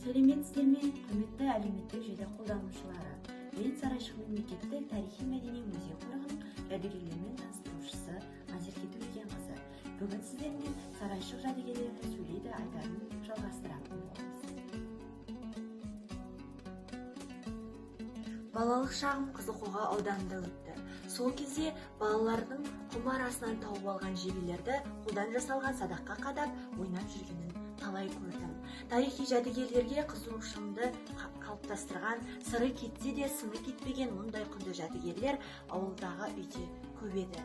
Сәлеметсіздер ме, құрметті әлеуметтік желі қолданушылары. Мен Сарайшық мемлекеттік тарихи-мәдени музей қорығының жәдігерлерімен таныстырушысы Назерке Төлегенқызы. Бүгін сіздермен Сарайшық жәдігерлері сөйлейді айдарын жалғастыратын боламыз. Балалық шағым Қызылқоға ауданында өтті. Сол кезде балалардың құм арасынан тауып алған жебелерді қолдан жасалған садаққа қадап ойнап жүргенін талай көрдім. Тарихи жәдігерлерге қызығушылығымды қалыптастырған, сыры кетсе де сыны кетпеген мұндай құнды жәдігерлер ауылдағы үйде көп еді.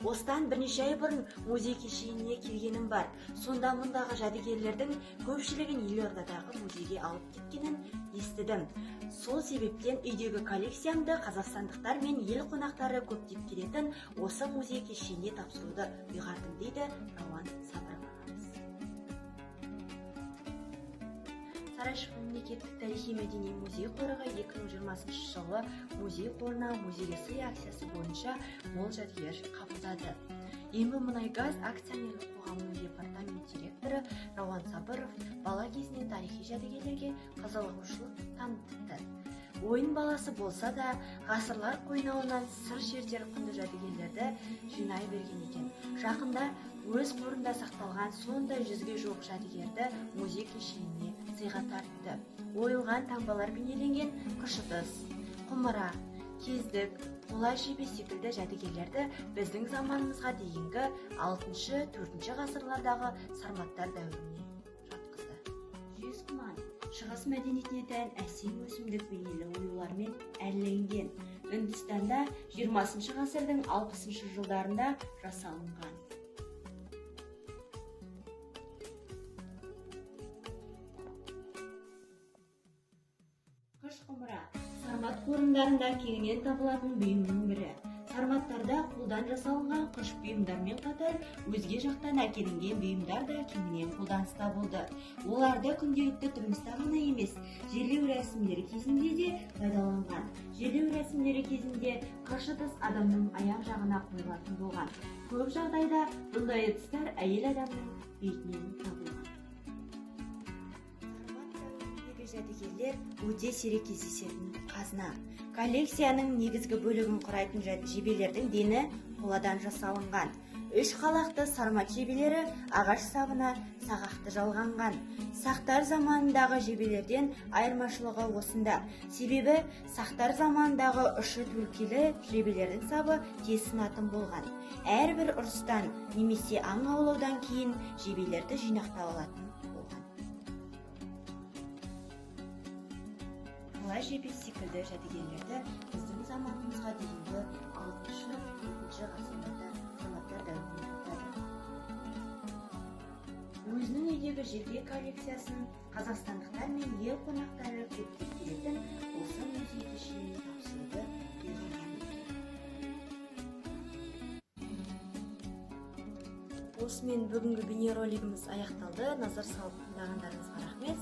Осыдан бірнеше ай бұрын музей кешеніне келгенім бар. Сонда мұндағы жәдігерлердің көпшілігін елордадағы музейге алып кеткенін естідім. Сол себептен үйдегі коллекциямды қазақстандықтар мен ел қонақтары көптеп келетін осы музей кешеніне тапсыруды ұйғардым, дейді Рауан Сабыров ағамыз. Сарайшық мемлекеттік тарихи-мәдени музей қорығы 2020 жылы музей қорына музейге сый акциясы бойынша мол жәдігер қабылдады. Ембімұнайгаз акционерлік қоғамының департамент директоры Рауан Сабыров бала кезінен тарихи жәдігерлерге қызығушылық танытыпты. Ойын баласы болса да, ғасырлар қойнауынан сыр шертер құнды жәдігерлерді жинай берген екен. Жақында өз қорында сақталған сондай 100-ге жуық жәдігерді музей кешеніне сыйға тартты. Ойылған таңбалар бейнеленген қыш ыдыс, құмыра, кездік, қола жебе секілді жәдігерлерді біздің заманымызға дейінгі 6-4 ғасырлардағы сарматтар дәуіріне жатқызды. Жез құман шығыс мәдениетіне тән әсем өсімдік бейнелі оюлармен әрленген. Үндістанда 20 ғасырдың 60 жылдарында жасалынған. Қыш құмыра сармат қорымдарында кеңінен табылатын бұйымның бірі. Сарматтарда қолдан жасалынған қыш бұйымдармен қатар өзге жақтан әкелінген бұйымдар да кеңінен қолданыста болды. Оларды күнделікті тұрмыста ғана емес, жерлеу рәсімдері кезінде де пайдаланған. Жерлеу рәсімдері кезінде қыш ыдыс адамның аяқ жағына қойылатын болған. Көп жағдайда бұндай ыдыстар әйел адамның бетінен табылған. Сармат дәуіріндегі жәдігерлер өте сирек кездесетін қазына. Коллекцияның негізгі бөлігін құрайтын жебелердің дені қоладан жасалынған. Үш қалақты сармат жебелері ағаш сабына сағақты жалғанған. Сақтар заманындағы жебелерден айырмашылығы осында. Себебі сақтар заманындағы ұшы төлкелі жебелердің сабы тез сынатын болған. Әрбір ұрыстан немесе аң аулаудан кейін жебелерді жинақтап алатын болған. Қола жебе секілді жәдігерлерді біздің заманымызға дейінгі 6-4 ғасырларда сарматтар дәуіріне жатады. Өзінің үйдегі жеке коллекциясын қазақстандықтар мен ел қонақтары көптеп келетін осы музей кешеніне тапсыруды ұйғарған екен. Осымен бүгінгі бейнеролигіміз аяқталды. Назар салып тыңдағандарыңызға рахмет.